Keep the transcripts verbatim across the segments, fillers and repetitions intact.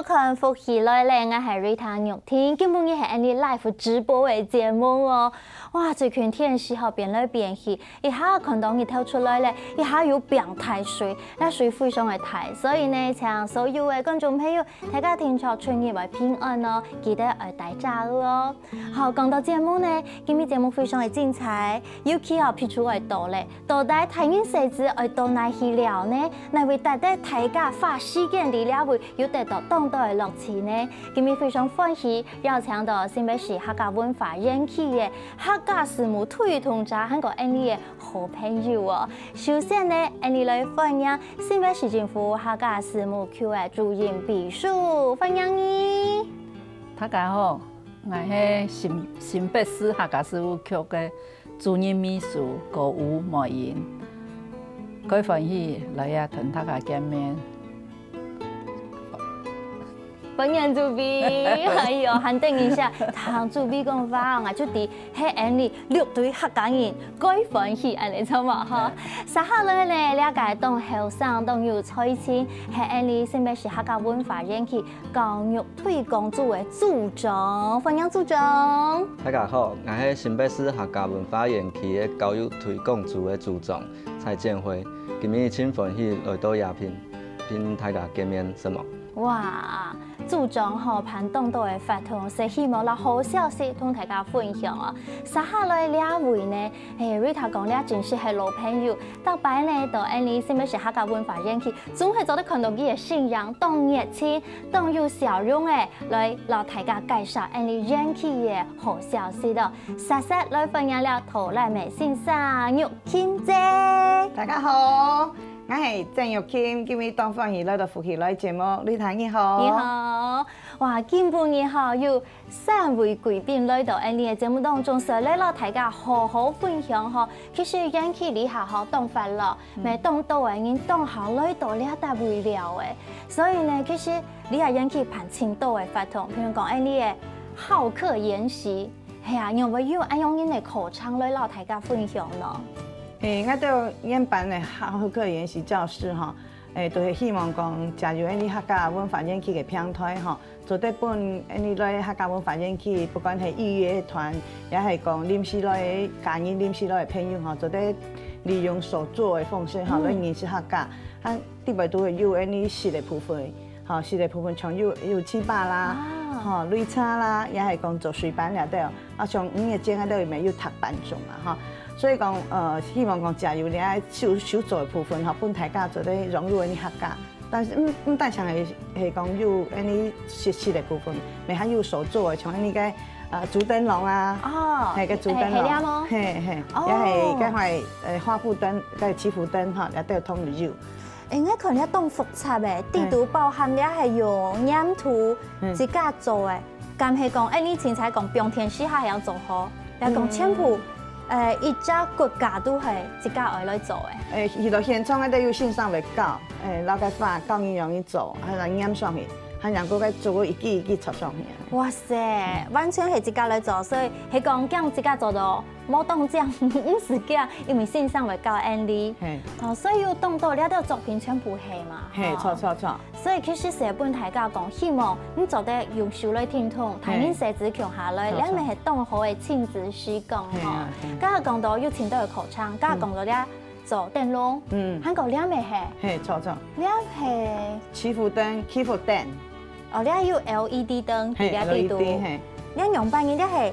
看福氣來了，𠊎係Rita玉婷，今晡日係𫣆俚live直播个節目哦。哇，最近天時吼變來變去，一下看到日頭出來了，一下又變大水，該水非常个大，所以呢，請所有个觀眾朋友，大家定著出入愛平安哦，記得愛戴遮仔哦。好，講到節目呢，今日節目非常个精彩，尤其哦，譬如愛到了，到底大人細子愛到哪去尞呢？哪位值得大家花時間在這位，有得到當多个樂趣呢？今日非常歡喜，邀請到新北市客家文化園區个客家事務推動者，還過𫣆俚个好朋友哦。首先呢，𫣆俚來歡迎新北市政府客家事務局个主任秘書，歡迎你。大家好， 𠊎係新，新北市客家事務局个主任秘書高吳美英，蓋歡喜來這同大家見面。歡迎主委，哎喲，還等一下，聽主委講話，𠊎就知係𫣆俚六堆客家人，蓋歡喜恁呢，著無吼？接下來呢，這個當後生、當有才情，係𫣆俚新北市客家文化園區教育 推廣組个組長，歡迎組長。大家好，𠊎係新北市客家文化園區个教育推廣組个組長蔡建輝。今日盡歡喜來到這片，同大家見面，承蒙。哇，組長吼辦當多个活動，係希望摎好消息同大家分享哦。接下來這位呢，嘿，Rita講這真實係老朋友，逐擺呢到𫣆俚新北市客家文化園區，總係做得看到佢个身影當熱情，當有笑容个。 來摎大家介紹𫣆俚園區个好消息囉。煞煞來歡迎了桃蘭个先生玉琴姐。大家好，𠊎係鄭玉琴，今日當歡喜來到福氣來節目，Rita你好。你好，哇，今晡日吼有三位貴賓來到𫣆俚个節目當中，所以來摎大家好好分享吼。其實園區這下吼當發達，嗯。乜當多个人當好來到這搭位尞个。所以呢，其實 這下園區辦盡多个活動，譬如講，𫣆俚个好客研習，係啊，仰會有恁樣个課程來摎大家分享呢？誒，𠊎兜原本个好客研習教室吼，誒，就係希望講，藉由𫣆俚客家文化園區个平台吼，做得分𫣆俚來客家文化園區，不管係預約團，也係講臨時來个家人、臨時來个朋友吼，做得利用手作个方式吼，嗯。來認識客家。啊，裡背就會有𫣆俚食个部分， 吼，食个部分像有，有粢粑啦，啊。吼，擂茶啦，也係講做水粄這兜。啊，像五月節啊，都有，有讀粄粽啊，吼。所以講，呃，希望講藉由這手，手作个部分，吼，分大家做得融入𫣆俚客家。但是，毋，毋單淨係，係講有𫣆俚食，食个部分，乜還有手作个，像𫣆俚个，呃，竹燈籠啊，哦，嘿，个竹燈籠，係，係這無？嘿，嘿，哦。也係該塊，呃，花布燈，該祈福燈，吼，這兜通有。 欸，𠊎看這當複雜欸，底肚包含這係用黏土，嗯。自家做欸，敢係講，欸，你凊彩講放電時下係愛做好，也講全部，嗯。欸，一隻骨架都係自家愛來做欸。欸，去到現場，該兜有先生會教，欸，摎該花教你仰般做，還來黏上去，還能夠該做一支一支插上去。哇塞，完全係自家來做，所以係講，恁樣自家做到 無當靚，毋使驚，因為先生會教𫣆俚。嘿。哦，所以有當多這兜作品全部係嘛，嘿，吼。著，著，著。所以其實係分大家講，希望你做得用手來停動，大人細子共下來，嘿，著，著。這乜係當好个親子時光吼。嘿啊，嘿。剛剛講到有盡多个課程，剛剛講到這做燈籠，嗯。還過這乜係，嘿，著，著。這係祈福燈，祈福燈。哦，這有LED燈，嘿，在這底肚。LED，嘿。這仰般个，這係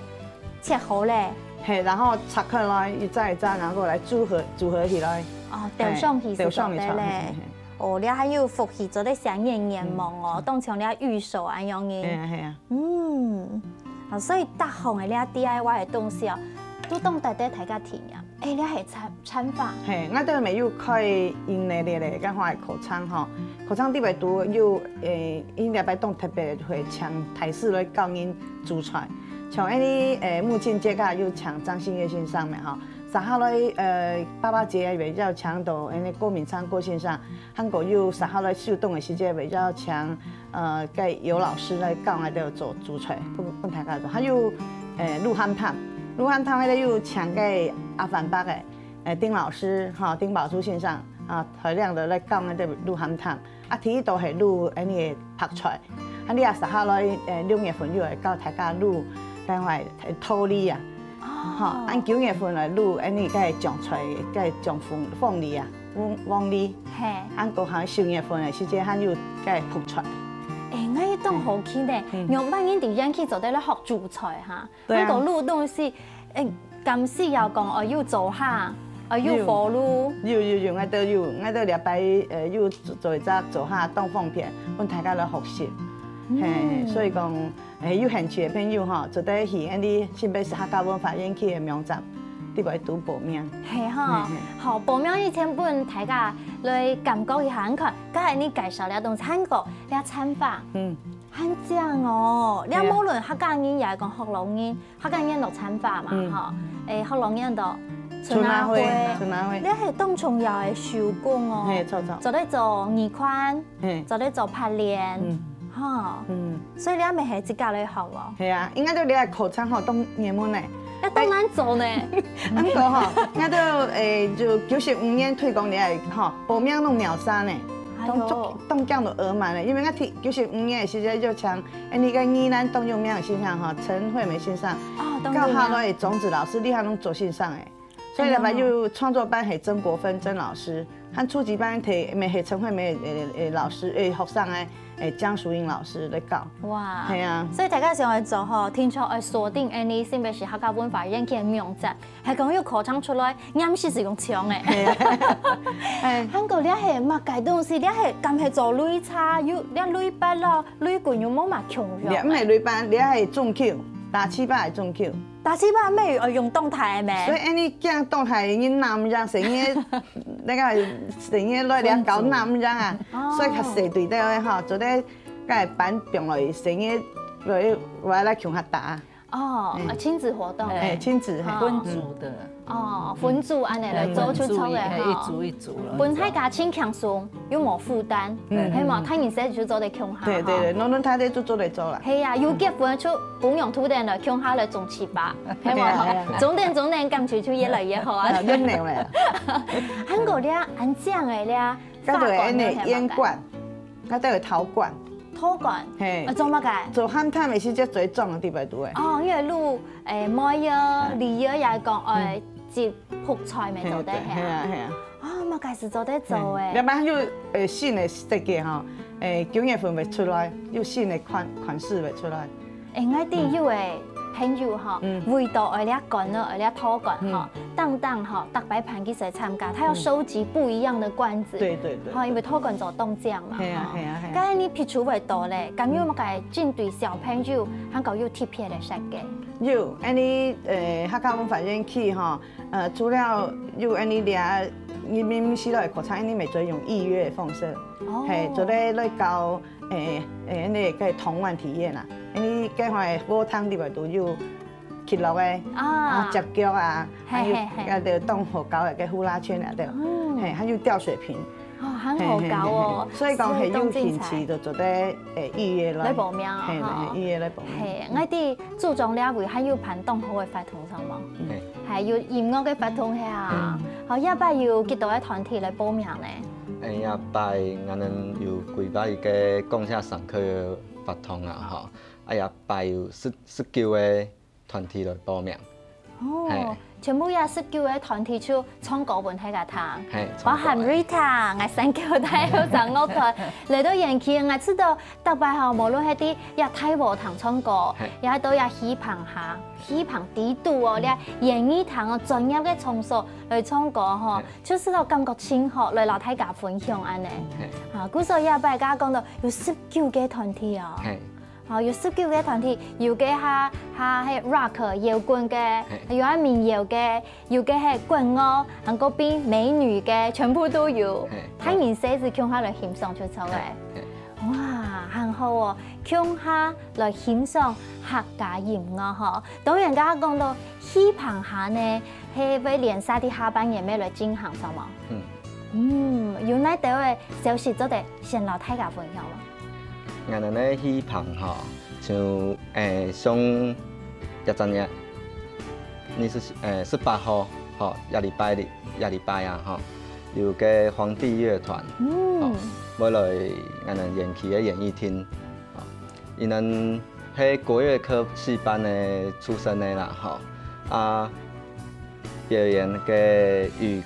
切好咧。嘿，然後拆開來，一隻一隻，然後來組合，組合起來。哦，嘿，鬥上去係鬥上去做得咧。嘿，嘿，嘿。哦，這還有福氣做得寫願，願望哦，嗯。當像這御守恁樣个。嘿啊，嘿啊。嗯，啊，所以逐項个這DIY个東西哦，都當值得大家體驗。欸，這係產，產法。嘿，𠊎兜乜有開營个這个，該款个課程吼，課程裡背都有，欸，𫣆這擺當特別會請大師來教人煮菜。 像𫣆俚，呃，母親節啊，有請張新月先生嘛，吼。接下來，呃，爸爸節啊，也有請到𫣆俚郭明昌郭先生，還過有接下來秋冬个時節，也有請，呃，該游老師來教𠊎兜做煮菜，分，分大家做。還有，呃，滷鹹湯，滷鹹湯該兜有請該阿凡伯个，呃，丁老師，吼，丁寶珠先生，啊，大量个來教𠊎兜滷鹹湯。 啊，第一道係滷𫣆俚个白菜，啊，你啊，接下來，呃，六月份又會教大家滷，等下，呃，桃李啊。吼，啊九月份來滷，恁呢个種菜，个種鳳，鳳梨啊，黃，黃梨。嘿。啊，過後十月份个時節，還有个覆菜。欸，𠊎當好奇呢，嗯。仰般人佇園區做得來學煮菜哈？對啊。還過滷東西，欸，敢係要講，哦，有灶下，哦，有火爐。有，有，有，𠊎都有，𠊎都禮拜，呃，有做，做一隻灶下當方便，分大家來學習。嗯。嘿，所以講，欸，有興趣个朋友吼，做得去𠊎等新北市客家文化園區个網站，裡背都報名。嘿哈，嘿，嘿。好，報名以前分大家來感覺一下，你看，剛才你介紹了東西，還過了扦花。嗯。還靚哦，了，對啊。無論客家人也係講學老人， 客家人落扦花嘛，嗯。吼，欸，學老人都春仔花，春仔花。這係當重要个手工哦。嘿，著，著。做得做耳環，嘿。做得做袚鍊，嗯。吼。嗯。所以這乜係自家來學哦。係啊，應該都這課程吼，當熱門呢。欸，當難做呢。毋過吼，𠊎都，欸，就九十五年推廣這个吼，報名攏秒殺呢。哎喲。當足，當驚都額滿呢，因為𠊎提九十五年个時節就請 欸，𠊎等个宜蘭當有名个先生吼，陳惠美先生，哦，當有名。教下來个種子老師，這下攏做先生欸。所以呢，哎喲。就創作班係曾國芬曾老師，和初級班係，乜係陳惠美，欸，欸，老師，欸，學生欸，欸，江淑英老師來教。哇。係啊。所以大家想愛做吼，定著愛鎖定𠊎等新北市客家文化園區个網站， 係講有課程出來，黏時係用搶个。係啊。欸。還過這係麼个東西？這係敢係做擂茶？有這擂缽咯，擂棍有無麼共樣？這毋係擂缽，這係針球，打氣球个針球。打氣球乜愛用當大个咩？所以恁呢驚當大，你揇毋贏，細人仔，該个細人仔來這搞揇毋贏啊，哦。所以較細對待个吼，做得該板放落去，細人仔來，來共下打。 哦，嗯。啊，親子活動。欸，親子，嘿。哦。分組的。哦，分組恁呢來做就著个哈。嘿，一組一組了。分大家盡輕鬆，又無負擔，嗯。係嘛？大人細就做得共下哈。對，對，對，攏，攏大家就做得做啦。係啊，有結婚就分兩組人來共下來種粢粑，係嘛？對啊，對啊。種等種等，感覺就越來越好啊。啊，真的咧。還過這恁靚个這，該就係恁呢，花冠呢，煙罐。 該就係陶罐。陶罐？嘿。啊，做麼个？做鹹淡个時節最重个地方就係。哦，因為滷，欸，梅仔、嗯。梨仔也講，欸，嗯。一覆菜乜做得，嘿，係啊。係啊，係啊。哦，麼个係做得做个？嗯，要不然就，欸，新个設計吼，欸，九月份會出來，有新个款，款式會出來。 欸，𠊎知有个朋友吼，嗯。為著愛這罐仔，愛這陶罐吼，嗯。當當吼，逐擺辦佢先參加，他要收集不一樣的罐子。嗯。對，對，對，吼，因為陶罐做當靚嘛，係啊，吼。係啊，係啊。該你譬如會到咧，敢有麼个針對小朋友，還過有特別个設計？有，恁呢，呃，客家文化園區吼，呃，除了有恁呢這，你明明係來課程，恁呢乜做用預約个方式，哦。嘿，做得來搞 欸，欸，恁呢个童玩體驗啊，恁呢个話，課堂裡背都有徛樂个，啊。啊，接腳啊，嘿，還有，嘿，嘿。該个當好搞个呼啦圈啊，對。嗯。嘿，還有吊水瓶。哦，還好搞哦。嘿，嘿，嘿，嘿。所以講，係有興趣就做得，欸，預約來。來報名啊，嘿，吼。嘿，預約來報名。嘿，𠊎知注重這位還有辦當好个活動，著無？嗯。嘿。還有音樂个活動係啊。嗯。好，這擺有幾多个團體來報名呢？ 欸，這擺𠊎等有規劃一个講寫上課个活動啊，吼。啊，這擺有十，十九个團體來報名。哦，嘿。全部這十九个團體就唱歌分大家聽，嘿，包含唱歌。Rita，𠊎三九大合唱樂團，來到園區，𠊎知道逐擺吼，無論係在這大禾埕唱歌，嘿。也到這戲棚下，戲棚底肚哦，這演藝廳哦，專業个場所來唱歌吼，嘿。 就係講感覺盡好，來摎大家分享恁呢。嘿。啊，故所這擺剛剛講到有十九个團體哦。嘿。好，有十九个團體，有个哈，哈係rock搖滾个，嘿。有啊民謠个，有个係滾樂，還過變美女个，全部都有。嘿。大人細子共下來欣賞就著个。嘿，嘿。哇，還好哦，共下來欣賞客家音樂吼。當然，剛剛講到戲棚下呢， 係會連續在下半年乜來進行，著無？嗯。嗯，有哪兜个消息做得先摎大家分享無？𠊎等个戲棚吼，像，欸，上一隻月，二十，欸，十八號，吼，這禮拜日，這禮拜啊，吼，有个皇帝樂團，嗯。吼，會來𠊎等園區个演藝廳，吼，佢等係國樂科系班个出身个啦，吼。啊，表演个與，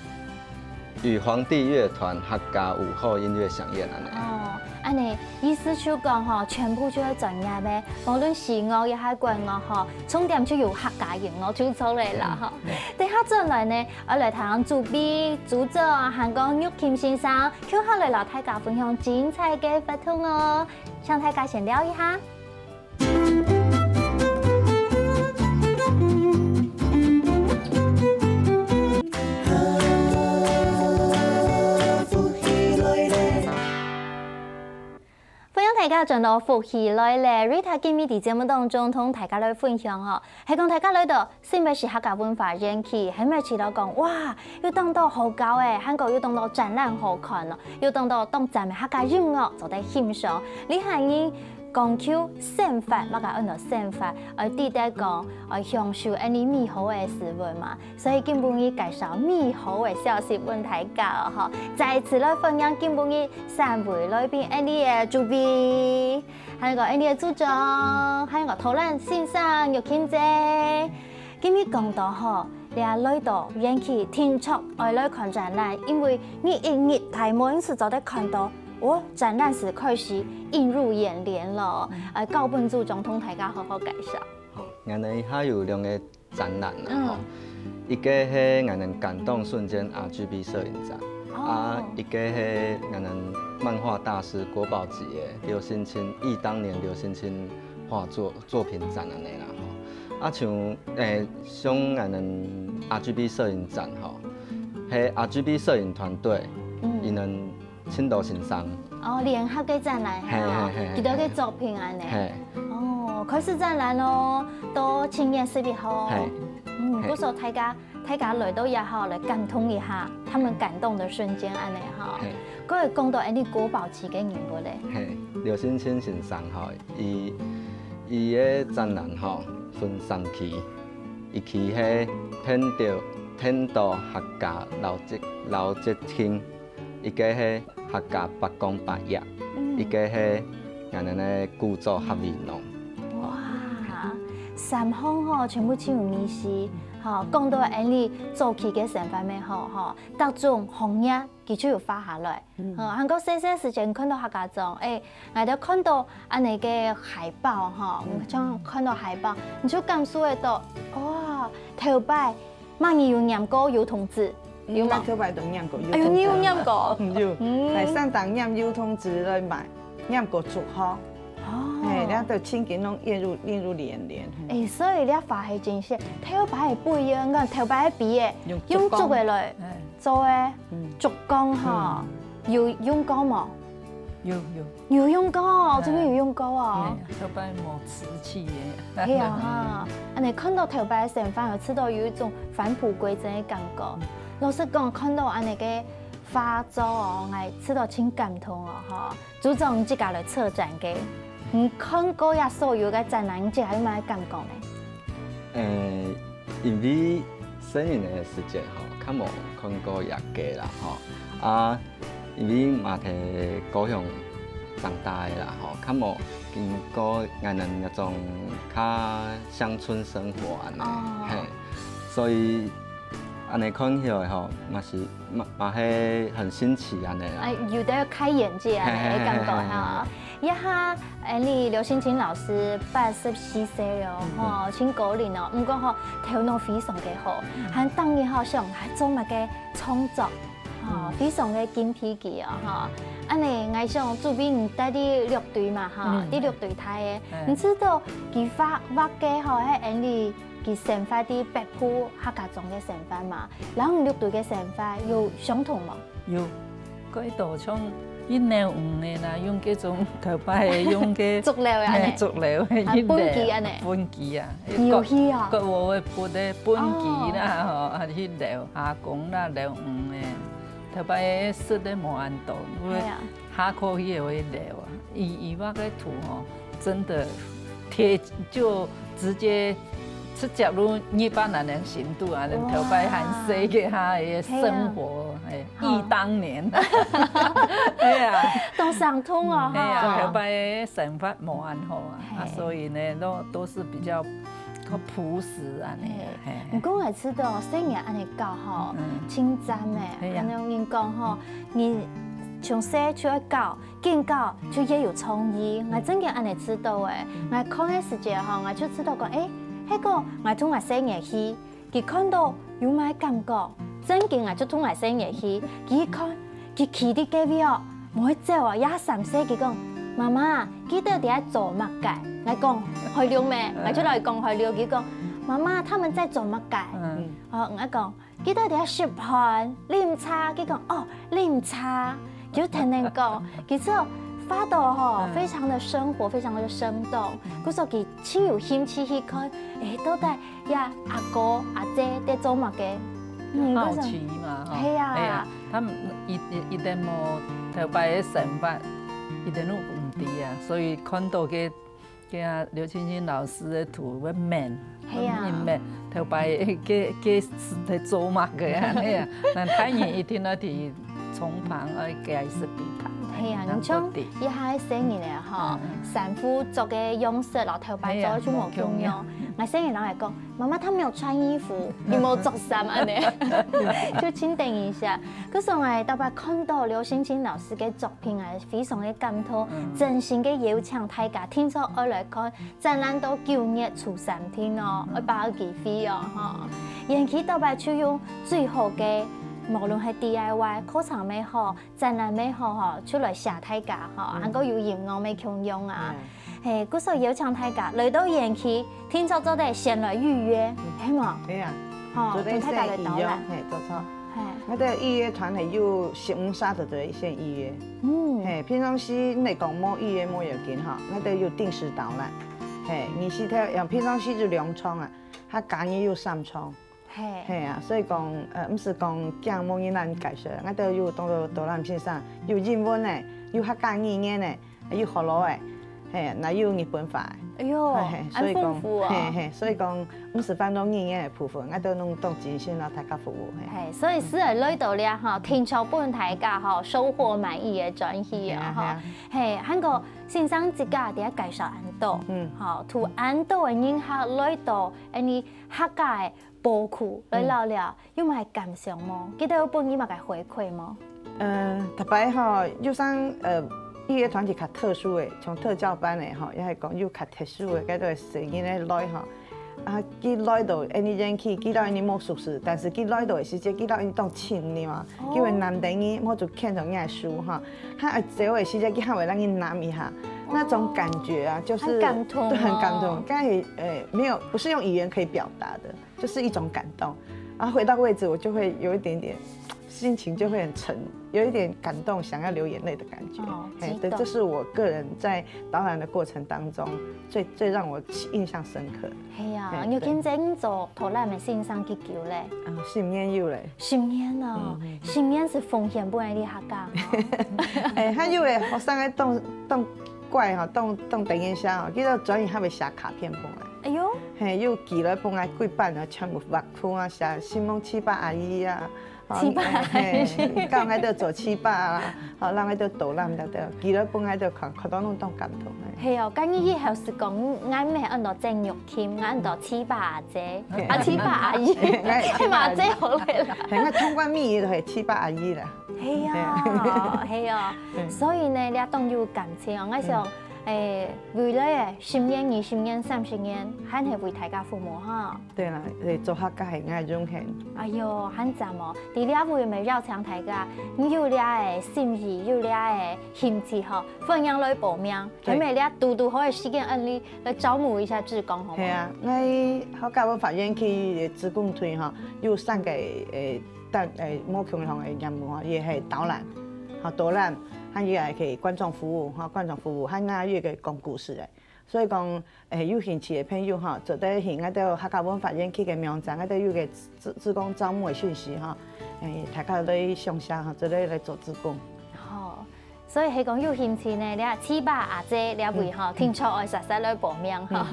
與皇帝樂團客家午後音樂饗宴恁呢。哦，恁呢意思就講吼，全部就係專業个，無論西樂也係國樂吼，重點就有客家音樂就著了啦，吼。等下轉來呢，愛來聽朱碧朱總啊，還過玉琴先生，共下來摎大家分享精彩个活動哦。請大家先尞一下。 歡迎大家轉到福氣來了。Rita今晡日在節目當中同大家來分享吼，係講大家來到新北市客家文化園區，係毋係試著講，哇，有當多好搞誒，還過有當多展覽好看哦，有當多當讚个客家音樂做得欣賞。這下人講究生活，麼个安到生活，愛記得講，愛享受恁呢美好个時分嘛。 所以今晡日介紹美好个消息分大家哦，吼。再次來歡迎今晡日三位來賓，𠊎等个主委，還有𠊎等个組長，還有陶蘭先生、玉琴姐。今日講到吼，這來到園區定著愛來看展覽，因為你一入大門就做得看到，哦，展覽就開始映入眼簾了。呃，交分組長同大家好好介紹。好，𠊎等這下有兩个 展覽啦，吼。嗯。一个係𠊎等感動瞬間R G B攝影展，哦。啊，一个係𠊎等漫畫大師郭寶吉个劉興欽，憶當年劉興欽畫作作品展恁呢啦，吼。啊，像，誒，像𠊎等R G B攝影展吼，係R G B攝影團隊，嗯。佢等 盡多先生。哦，聯合个展覽，嘿，吼，嘿，嘿，幾多个作品恁呢？嘿。哦，開始展覽咯，到七月十一號。嘿。嗯，嘿。故所大家，大家來到這吼，來感動一下他們感動的瞬間恁呢吼。嘿。過會講到恁呢國寶級个人物咧。嘿，劉興欽先生吼，佢，佢个展覽吼，分三期，一期係天都，天都客家老節，老節慶， 一个係客家百工百業，嗯。一个係𠊎等个古早客委農。哇，三項吼，全部盡有味緒，吼，講到恁呢早期个生活乜好，吼，各種行業佢就有畫下來。嗯。吼，還過細細時節看到客家庄，誒，𠊎兜看到恁呢个海報，吼，嗯。像看到海報，你就感受得到，哇，頭擺 媽，你有染過油桐子？有無？嗯，𠊎頭擺都染過油桐子。哎喲，你有染過？嗯，有。嗯。來山頂染油桐子來賣，染過竹號。哦。嘿，然後就盡緊攏映入，映入眼簾。嘿。哎，所以這花係真實。頭擺个布，你看頭擺个布誒，用竹工。用竹个來，哎。做个，嗯。竹工吼，嗯。有用過無？ 有，有。有用過哦，嘿。真个有用過哦。嘿，頭擺無瓷器个。係啊哈，恁呢看到頭擺个生活，有試著有一種返璞歸真个感覺。嗯。老實講，看到恁呢个畫作哦，𠊎試著盡感動哦，吼。組長自家來策展个，你看過這所有个展覽，你自家有麼个感覺呢？誒，因為細人个時節吼，較無看過這个啦，吼。啊， 因為嘛在高雄長大个啦，吼，較無經過𠊎等該種較鄉村生活恁呢，哦。嘿，所以恁呢看起來吼，嘛是，嘛，嘛係很新奇恁呢啦。哎，有兜開眼界恁呢个感覺哈。嘿，嘿，嘿，嘿，嘿。這下，哎，你劉興欽老師八十四歲了，嗯，嗯。吼，真高齡哦，毋過吼，頭腦非常个好，嗯。還當日吼想來做麼个創作。 哦，嗯。非常个敬佩佢哦，吼。恁呢，𠊎想主委你戴在六堆嘛，吼，嗯。在六堆大个，嗯。你知道佢畫，畫个吼，係恁呢佢生活在北埔客家庄个生活嘛，然後你六堆个生活有相同無？有，該都像一樓五个啦，用該種頭擺个，用个竹樓啊，嘿，竹樓个，啊，一樓，畚箕恁呢。畚箕啊，有戲啊。割，割禾个畚个畚箕啦，哦。吼，啊，一樓，下工啦，樓五个。 頭擺个食个無恁多，因為係啊。下課去个會流啊。佢，佢畫个圖吼，真的貼，就直接直接入日本人个心肚啊，哇。頭擺還細个下个生活，係啊。哎，好。憶当年。哎呀，当伤痛哦，哎呀，哈。头擺个生活无恁好啊，啊，嘿。所以呢，都，都是比较朴实啊，那个，嘿。嘿，嘿。毋过我知道，細人恁呢教吼，嗯。真赞呢。哎呀。恁呢人讲吼，你从细就要教， 见教就越有创意。𠊎真个恁呢知道欸，𠊎看个時節吼，𠊎就知道講，欸，該个𠊎同𠊎細人去，佢看到有麼个感覺，真个𠊎就同𠊎細人去，佢一看，佢企在該位哦，無會走哦，也三歲，佢講：「媽媽，記得在該做麼个？」𠊎講：「海陸咩？」𠊎就來講海陸，佢講：「媽媽，他們在做麼个？」嗯。哦，𠊎講： 佢到底愛食飯、啉茶，佢講：「哦，啉茶。」就天天講，其實畫到吼，嗯。非常的生活，非常的生動。故所佢真有興趣去看，欸，到底呀阿哥阿姐在做麼个？嗯，好奇嘛，吼。係啊。係啊，他們一，一，一定無頭擺个生活，一定都毋知啊，所以看到个 个啊，劉清新老師个圖會愐，係啊。會愐，頭擺个，个，个是在做麼个啊？係啊，那大人一定要在床旁愛解釋給他。係啊，你像一下个細人仔吼，嗯。衫褲著个樣式，摎頭擺做就無共樣。係啊，無共樣。𠊎細人仔來講，媽媽，他沒有穿衣服，你沒有著衫恁呢，就真得人惜。可是𠊎頭擺看到劉清新老師个作品啊，非常个感動，嗯。真心个邀請大家，聽說愛來看 展覽到九月初三定哦，嗯。愛把握機會哦，吼。園區頭擺就用最好个，無論係D I Y、課程也好，展覽也好，吼，就來寫大家，吼，嗯。還過有音樂也共樣啊。嗯。嘿，故所邀請大家來到園區，定著做得先來預約，嗯。係無？對啊。吼，做得同大家來導覽。先預約，嘿，做得。嘿。𠊎兜預約團係有十五儕就做得先預約。嗯。嘿，平常時你來講無預約無要緊吼，𠊎兜有定時導覽。 嘿，你是聽，像平常時就兩場啊，客家語有三場。嘿。嘿啊，所以講，呃，毋係講驚無人來介紹，𠊎兜有當多導覽先生，有英文个，有客家語言个，有學老个，嘿，那有日本話个。哎喲，嘿，嘿，所以講，恁豐富哦。嘿，嘿，所以講，毋係單單語言个部分，𠊎兜攏當盡心摎大家服務，嘿。嘿，所以係來到這吼，定著分大家吼，收穫滿意个轉去啊，吼。嘿啊，嘿啊。嘿，還過先生自家在介紹恁多，嗯。吼，同恁多个人客來到，恁呢客家个寶庫來尞尞，嗯。有麼个感想無？記得有分你麼个回饋無？呃，頭擺吼，有像，呃，預約團體較特殊个，像特教班个吼，也係講有較特殊个，該兜个細人仔來吼， 啊，佢來到恁呢園區，佢摎恁呢無熟識，但是佢來到个時節，佢摎恁呢當親密嘛，哦。佢會攬等你，摸住牽著你个手哈，佢愛走个時節，佢還會摎你攬一下，哦。那種感覺啊，就是很感動哦。對，很感動。但是，呃，沒有，不是用語言可以表達的，就是一種感動。然後回到位置，我就會有一點點，心情就會很沉，有一點感動，想要流眼淚的感覺。哦，嘿，對，激動。這是我個人在導覽的過程當中最，最讓我印象深刻的。 係啊，嘿，你有見證做導覽个先生幾久咧？對。啊，十年有咧。十年哦，嗯。十年係奉獻分你客家哦。哎，還有个學生个當，當乖吼，當，當等一下吼，佢就專門還會寫卡片分𠊎。哎喲。嘿，又寄來分𠊎幾本啊，全部畫圖啊，寫承蒙七八阿姨啊， 七八阿姨。嘿，教𠊎兜做七八啊，好，讓𠊎兜導覽兜兜，寄來分𠊎兜看，看到攏當感動个。係哦，該你以後係講，𠊎毋係安到鄭玉琴，𠊎安到七八阿姐，嘿。啊，七八阿姨，嘿，𠊎係七八阿姨。係嘛，最好个啦。嘿，𠊎通關密語就係七八阿姨啦。係啊，嘿。係啊。嗯。所以呢，這當有感情哦，𠊎想，嗯。誒，未來个十年、二十年、三十年，還係為大家服務哈。 對啦，誒，做客家係𠊎个榮幸。哎喲，還讚哦！在這位乜邀請大家，你有這个心意，有這个興趣吼，歡迎來報名。對。係無這堵堵好个時間，恁呢來招募一下志工，好無？係啊，𠊎客家文化園區个志工隊吼，有三个，誒，單，誒，無共樣个任務吼，也係導覽，吼，導覽，還有也係觀眾服務，吼，觀眾服務，還有一个講故事个。所以講， 誒，有興趣个朋友吼，做得去𠊎兜客家文化園區个網站，𠊎兜有个志，志工招募个訊息吼，誒，大家來想像吼，做得來做志工。好，所以係講有興趣呢，這七八阿姐這位吼，定著愛煞煞來報名吼。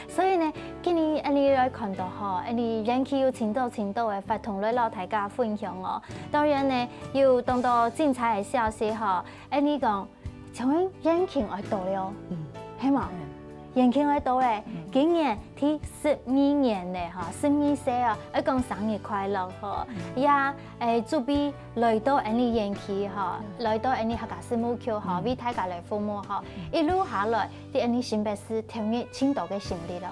所以呢，今日𠊎俚來看到吼，𠊎俚園區有盡多盡多个活動來摎大家分享哦。當然呢，有當多精彩个消息吼，𠊎俚講，像園慶愛到了，係無？園慶愛到咧，今年第十二年咧吼，十二歲啊，愛講生日快樂吼！也 誒，準備來到𠊎俚園區吼，來到𠊎俚客家事務局吼，為大家來服務吼，一路下來，在𠊎俚新北市投入盡多个心力咯。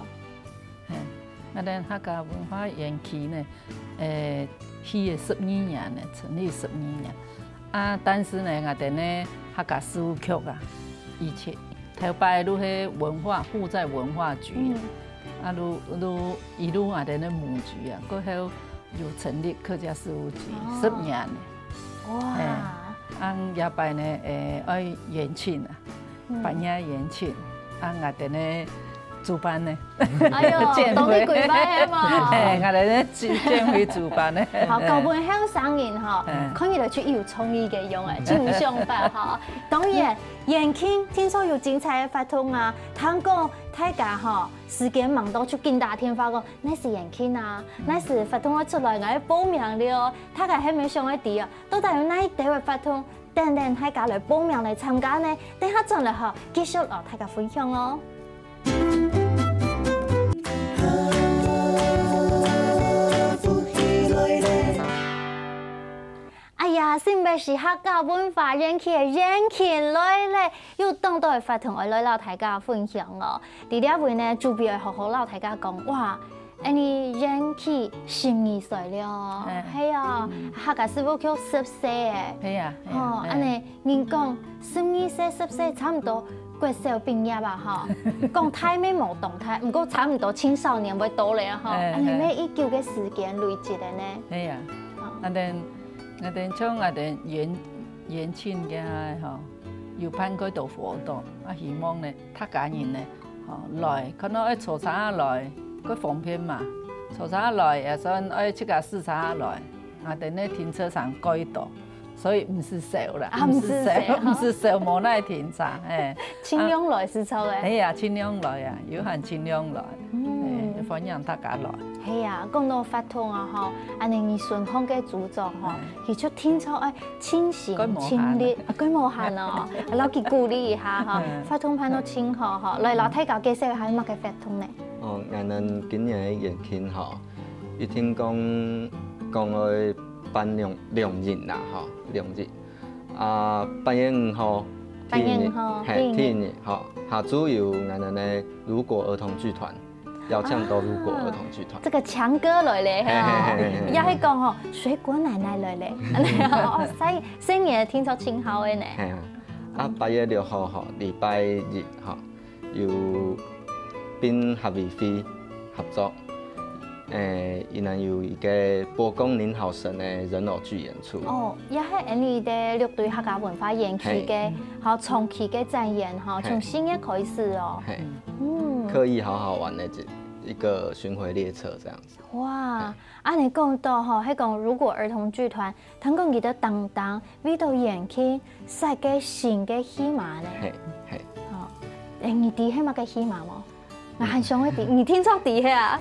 係，𠊎等客家文化園區呢，誒，起个十二年呢，成立十二年。啊，但是呢，𠊎等呢客家事務局啊，以前頭擺都係文化，負責文化局，啊，都都一路𠊎等呢母局啊，過後 有成立客家事務局十年呢。哇！欸，恁這擺呢，欸，愛園慶啊，八月園慶，啊，𠊎等呢主辦呢，哎喲，見會，當你跪拜係無？欸，𠊎等呢見會主辦呢。好，搞分後生人吼，看起來就有創意个樣欸，就有想法吼。當然，園慶聽說有精彩个活動啊，聽講大家吼，時間忙到就緊打電話講， 哪時園慶啊，哪時活動愛出來，𠊎愛報名了哦。大家係毋係想愛知哦，到底有哪兜个活動，等等大家來報名來參加呢？等下轉來吼，繼續摎大家分享哦。哎呀，新北市客家文化園區个園慶來咧，有當多个活動愛來摎大家分享哦。在這位呢，主委愛好好摎大家講，哇， 恁呢園區十二歲了哦，係啊，客家事務局十歲欸。係啊，係啊，吼，恁呢人講十二歲、十歲差毋多國小畢業啊吼，講大乜無當大，毋過差毋多青少年會到咧吼，恁呢乜已久个時間累積个呢。係啊，恁呢，恁呢像恁呢園園慶个吼，有辦過多活動，啊，希望呢，大家人呢， 吼，來，看到愛坐車仔來，較方便嘛。坐車仔來，也算愛自家駛車仔來，啊，等下停車場較多，所以毋使愁啦，啊，毋使愁，毋使愁，毋使愁，無哪停車，係。盡量來係著个。係啊，盡量來啊，有閒盡量來，嗯，歡迎大家來。係啊，講到活動啊，吼，恁呢你順風个組長吼，佢就定著愛 盡心盡力，啊，蓋無閒哦，摎佢鼓勵一下吼，活動辦到盡好吼，來摎大家介紹一下麼个活動呢？哦，𠊎等今年个園慶吼，一定講講愛辦兩兩日啦吼，兩日。啊，八月五號，八月五號，係，第一日，係，第一日吼，下晝有𠊎等个如果兒童劇團， 邀請到如果兒童劇團。這個強哥來咧，係哦，也係講吼，水果奶奶來咧，哦，細細人聽說盡好个呢。係啊，啊，八月六號吼，禮拜日吼，有跟客委會合作，誒，佢等有一個波光粼好神个人偶劇演出。哦，也係恁呢个六堆客家文化園區个，吼，長期个展演吼，從新月開始哦。係。 嗯，可以好好玩的這一個巡迴列車這樣子。哇，恁呢講到吼，係講如果兒童劇團，聽講佢等當當為到園慶設計新个戲碼呢。係，係。哦，誒，你知係麼个戲碼無？𠊎還想愛知，你聽著知係啊？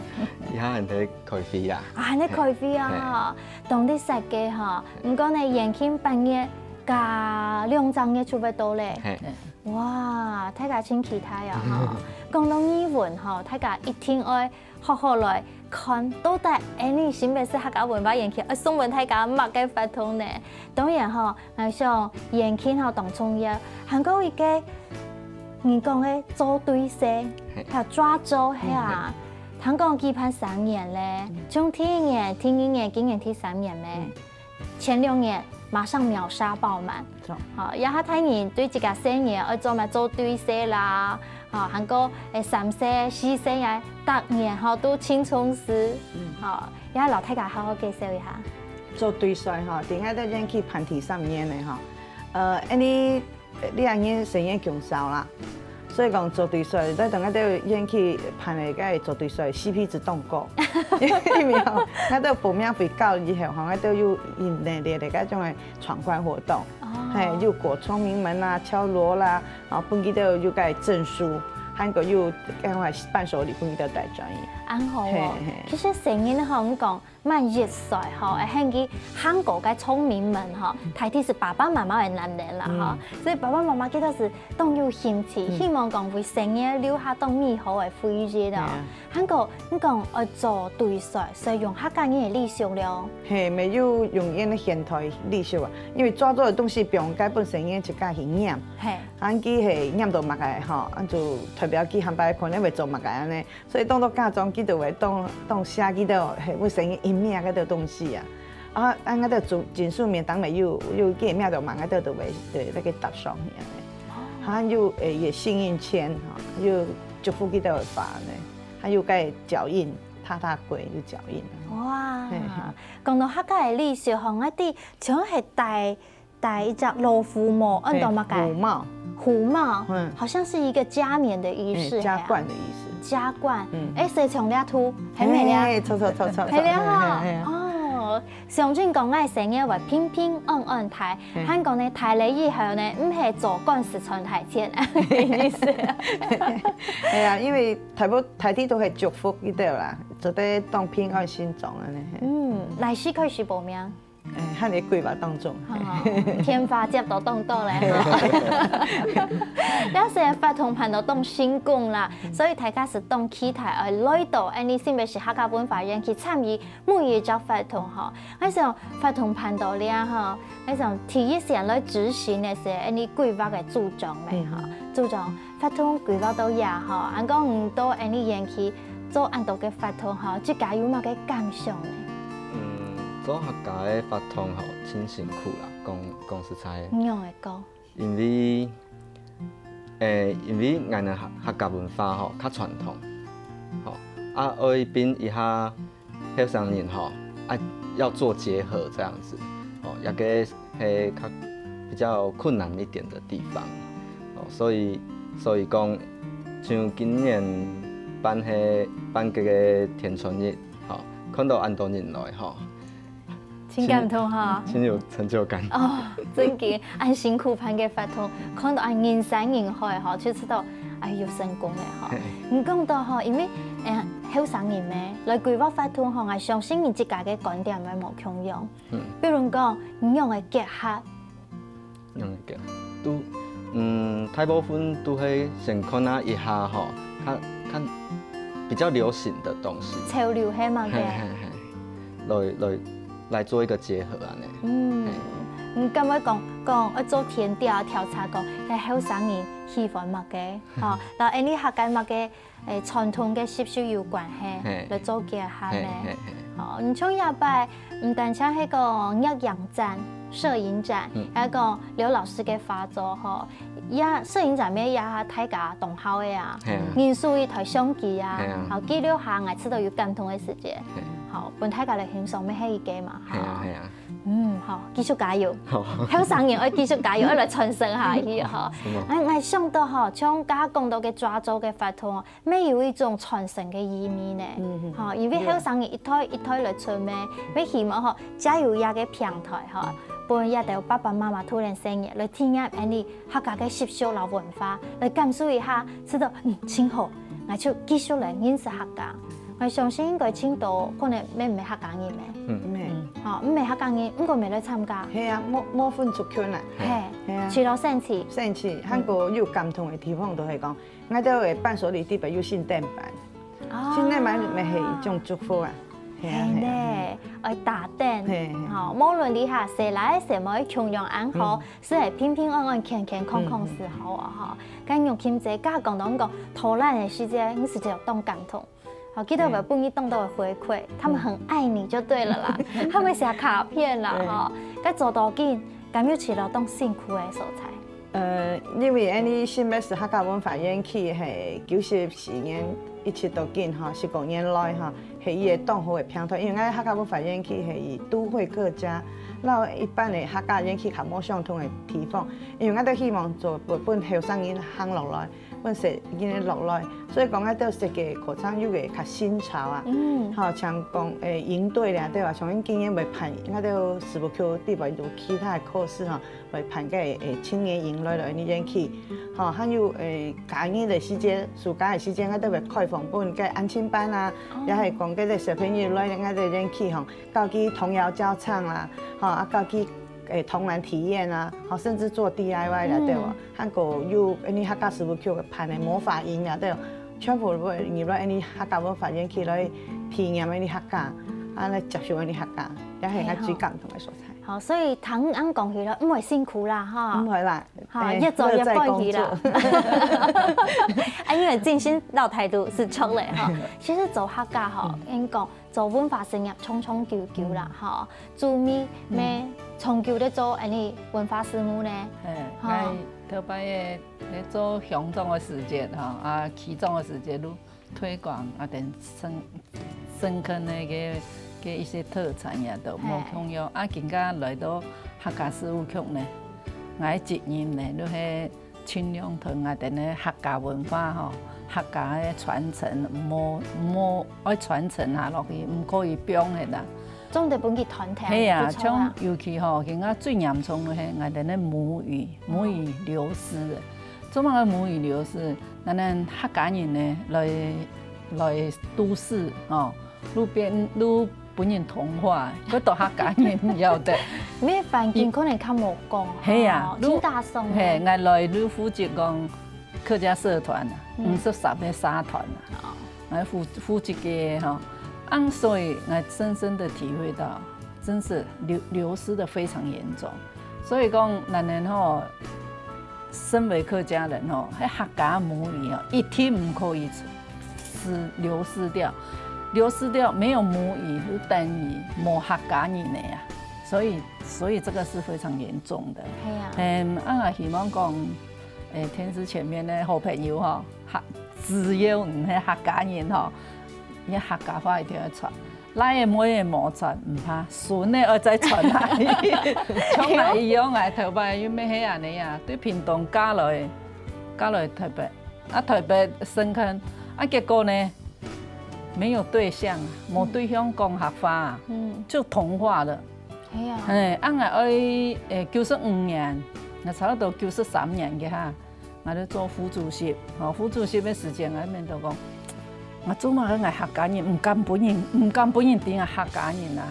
佢還在開會啊。啊，還在開會啊，當在設計吼。毋過呢，園慶八月加兩隻月就會到咧。係。 哇，大家盡期待啊吼！講到藝文吼，大家一定愛好好來看，到底𠊎等新北市客家文化園區愛送分大家麼个活動呢？當然吼，𠊎想園慶吼當重要，還過一個你講个做對事，還有抓周係啊，聽講舉辦三年咧，從第一年、第二年、今年第三年咩？ 前兩年馬上秒殺爆滿。好，也下大人對自家細人愛做麼做對事啦，好，還過誒三歲、四歲啊，逐年吼都盡重視。好，也摎大家好好介紹一下。做對事吼，頂下在園區辦第三年个吼，呃，恁呢，這年生意減少啦，所以講做對賽，在同𠊎兜園區辦个該做對賽，C P值當高。因為吼，𠊎兜報名費到以後吼，𠊎兜有一系列个該種个闖關活動，哦，嘿，有過聰明門啦、敲鑼啦，啊，分佢兜有該證書，還過有該伴手禮分佢兜帶轉去。恁好哦。嘿，嘿。其實細人吼，你講 滿一歲吼，會喊佢行過該聰明門吼，大體係爸爸媽媽个難免啦吼。所以爸爸媽媽記得係當有興趣，希望講為細人留下當美好个回憶哦。還過你講愛做對賽，所以用客家人个禮俗了。嘿，乜有用𠊎兜現代禮俗啊，因為抓周个東西毋用該分細人自家去染，嘿，恁佢係染到麼个吼，恁就代表佢下擺可能會做麼个恁呢。 所以當多嫁妝佢兜會當，當寫佢兜，嘿，會寫一名該兜東西啊。啊，恁𠊎兜就金屬面頂面有，有幾名就嘛，𠊎兜就會，對，該个搭上去恁呢。還有，誒，也幸運籤，哈，有祝福佢兜个話呢，還有該腳印，踏踏過有腳印啊。哇，嘿，嘿。講到客家个禮俗吼，𠊎知像係戴 戴一隻老虎帽，安到麼个？虎帽。虎帽，嗯，好像是一個加冕的儀式，哎，加冠的意思。加冠，嗯，哎，所以從這圖，還沒了。哎，著著著著，還了哈，哦，象徵講𠊎細人會平平安安大，還講呢，大了以後呢，毋係做官司賺大錢，意思。哎呀，因為大部大體都係祝福佢兜啦，做得當平安心中恁呢。嗯，哪時開始報名？ 哎，還在規劃當中。哦，電話接到當多咧哈。這時活動辦到當成功啦，所以大家係當期待，哎，來到恁呢新北市客家文化園去參與每一隻活動吼。𠊎想活動辦到這吼，𠊎想第一線來執行个係恁呢規劃个組長咩哈，組長。 活動規劃到這吼，恁講你到恁呢園區做恁多个活動吼，自家有麼个感想呢？嗯，做客家个活動吼，真辛苦啦，講，講實在个。仰會講？因為，誒，因為𠊎等客，客家文化吼，較傳統，吼，啊，愛分一下 後生人吼，啊，要做結合這樣子，哦，這个係較比較困難一點的地方，哦，所以，所以講，像今年辦个，辦這个天穿日，吼，看到恁多人來吼，真感動哈。真有成就感。哦，真个，恁辛苦辦个活動，看到恁人山人海吼，就知道，哎，有成功了吼。嘿。你講到吼，因為，誒，後生人呢，來規劃活動吼，𠊎相信你自家个觀點會無共樣。 嗯。比如講，你仰會結合？仰會結合？都，嗯，大部分都係先看啊一下吼，較，較比較流行的東西。潮流係麼个？嘿，嘿，嘿。來，來，來做一個結合恁呢。嗯，嘿。你敢會講，講愛做田調調查講，該後生人喜歡麼个？吼，然後恁呢客家麼个 誒，傳統个習俗有關係，嘿。來做結合呢。嘿，嘿，嘿。哦，你像這擺，毋單淨係講攝影展、攝影展，嗯。還有講劉老師个畫作吼，也攝影展乜也大家當好个啊，嘿啊。人手一台相機啊，嘿啊。好，記錄下𠊎試著有感動个時節，嘿。好，分大家來欣賞，乜係一個嘛，嘿啊，吼。嘿啊。嗯，好，繼續加油。好。後生人愛繼續加油，愛來傳承下去吼。是嗎？哎，𠊎想到吼，像剛剛講到个抓周个活動， 乜有一種傳承个意味呢。嗯，嗯。吼，因為後生人一代一代來出名，乜希望吼，藉由這个平台吼，分這兜爸爸媽媽、大人細人來體驗恁呢客家个習俗摎文化，來感受一下，知道，嗯，真好，𠊎就繼續來認識客家。𠊎相信應該真多可能乜毋係客家人咩。嗯。毋係。吼，毋係客家人，毋過乜來參加。係啊，無，無分族群啊。嘿，係啊。除了生趣。生趣，還過有感動个地方，就係講， 𠊎兜个伴手禮裡背有聖誕板，哦。聖誕板乜係一種祝福啊。係啊，係啊。係呢，愛打燈，係，係。吼，無論你下細倈細妹共樣恁好，嗯。係平平安安、健健康康就好啊，吼。嗯，嗯。該玉琴姐，剛剛講到講，偷懶个時節，你係有當感動。 好，記得有分你當多个回饋，嗯。他們很愛你就對了啦，嗯。他們寫卡片啦，對。吼，該做到今，敢有試著當辛苦个所在？呃，因為恁呢新北市客家文化園區係九十四年一直到今吼，十五年來吼，係一個當好个平台。因為𠊎客家文化園區係以都會客家，摎一般个客家園區較無相同个地方，因為𠊎兜希望做分，分後生人行落來，本色已經落來，所以講𠊎兜設計課程有个較新潮啊。嗯。吼，像講，誒，營隊啦，對吧？像𠊎今年會辦，𠊎兜四部曲底背有其他个課室吼，會辦个，誒，青年營來來演戲。吼，還有，誒，假日个時節，暑假个時節，𠊎兜會開放分个安親班啊，也係講个小朋友來𠊎兜演戲吼，教佢童謠教唱啦，吼，啊，教佢，誒，童玩體驗啊，吼，甚至做D I Y啦，對吧？ 還過有恁呢客家四部曲个辦个魔法營啊，對，全部會入來恁呢客家文化園區來體驗恁呢客家，啊，來接受恁呢客家，也係𠊎最感動个所在。好，所以聽恁講起來，毋會辛苦啦，哈。毋會啦，好，誒，越做越歡喜啦。樂在工作。哎，因為盡心老態度係著嘞，哈。其實做客家吼，應該講 做文化事業長長久久啦，吼，主委乜長久咧做恁呢文化事務呢？嘿，吼。𠊎頭擺个咧做鄉長个時節，吼，啊，區長个時節，就推廣啊，等深，深坑个个个一些特產呀，都無共樣。啊，今下來到客家事務局呢，𠊎責任呢，就係 盡量同𠊎兜个客家文化吼，客家个傳承，無，無，愛傳承下落去，毋可以放忒啦。總得分佢傳承，係啊，不錯啊。像尤其吼，今下最嚴重个係𠊎兜个母語，母語流失了。做麼个母語流失？𠊎兜客家人呢，來，來都市吼， 就變，就分人同化，佢都客家人曉得。因為環境可能較無講，係啊，吼，就，真打爽。係，𠊎來就負責講客家社團啊，嗯。五十三个社團啊，哦。𠊎負，負責个吼，啊，所以𠊎深深的體會到，真是流，流失的非常嚴重。所以講，𠊎兜吼， 身為客家人吼，該客家母語哦，一定毋可以失，流失掉。流失掉，沒有母語，就等於無客家人了呀。所以，所以這個是非常嚴重的。係啊。嗯，啊，希望講，誒，電視前面个好朋友吼，客，只要你係客家人吼，你客家話一定要傳。 倈仔妹仔無傳毋怕，孫仔愛再傳下去。像𠊎一樣，𠊎頭擺又乜係恁呢啊，對屏東嫁來，嫁來台北，啊，台北深坑，啊，結果呢，沒有對象，無對象講客話，嗯。就同化了。係啊。哎，啊，𠊎愛，誒，九十五年，𠊎差不多九十三年个哈， 𠊎就做副主席，吼，副主席个時間，𠊎面都講，𠊎做麼个𠊎客家人，毋敢分人，毋敢分人知𠊎客家人啊。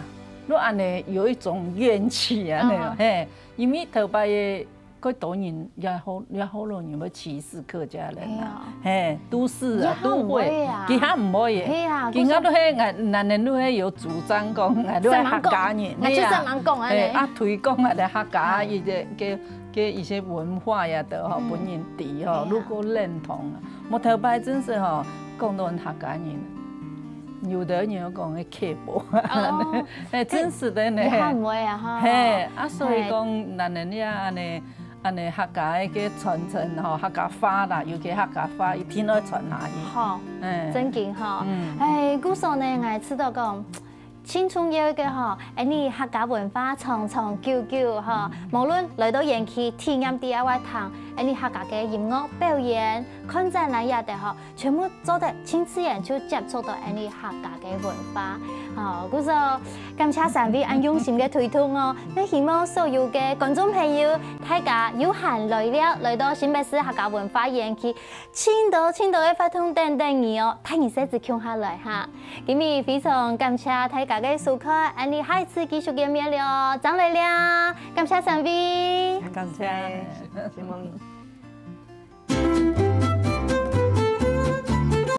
就恁呢有一種怨氣啊，恁呢，啊。嘿，因為頭擺个，蓋多人也好，也好多人會歧視客家人啊，係啊。嘿，都市啊，也毋會啊。都會，其他毋會个。係啊，其他都係，𠊎，𠊎兜都係有主張講，𠊎都係客家人，係啊。就係恁講恁呢。嘿，啊，推廣𠊎个客家，一个，个 个一些文化呀都吼，嗯。分人知吼，係啊。如果認同啊，無頭擺真係吼，講到客家人，有的人有講个刻薄，哦。哎，真實的呢。也還毋會啊，哈。嘿，啊，所以講，嘿。咱人呀，恁呢，恁呢客家个傳承吼，客家話啦，尤其客家話一定要傳下去。好，哎。正經吼。嗯。哎，故所呢，𠊎知道講， 盡重要个吼，恁呢客家文化長長久久吼，無論來到園區體驗D I Y廳，恁呢客家个音樂表演、看展覽也得吼，全部做得盡自然就接觸到恁呢客家个文化。吼，故所感謝三位恁用心个推動哦，也希望所有个觀眾朋友，大家有閒來尞，來到新北市客家文化園區， 盡多盡多个活動等等你哦，帶你細子共下來哈。今日非常感謝大家个收看，恁呢下一次繼續見面了，正來尞，感謝三位。感謝，承蒙。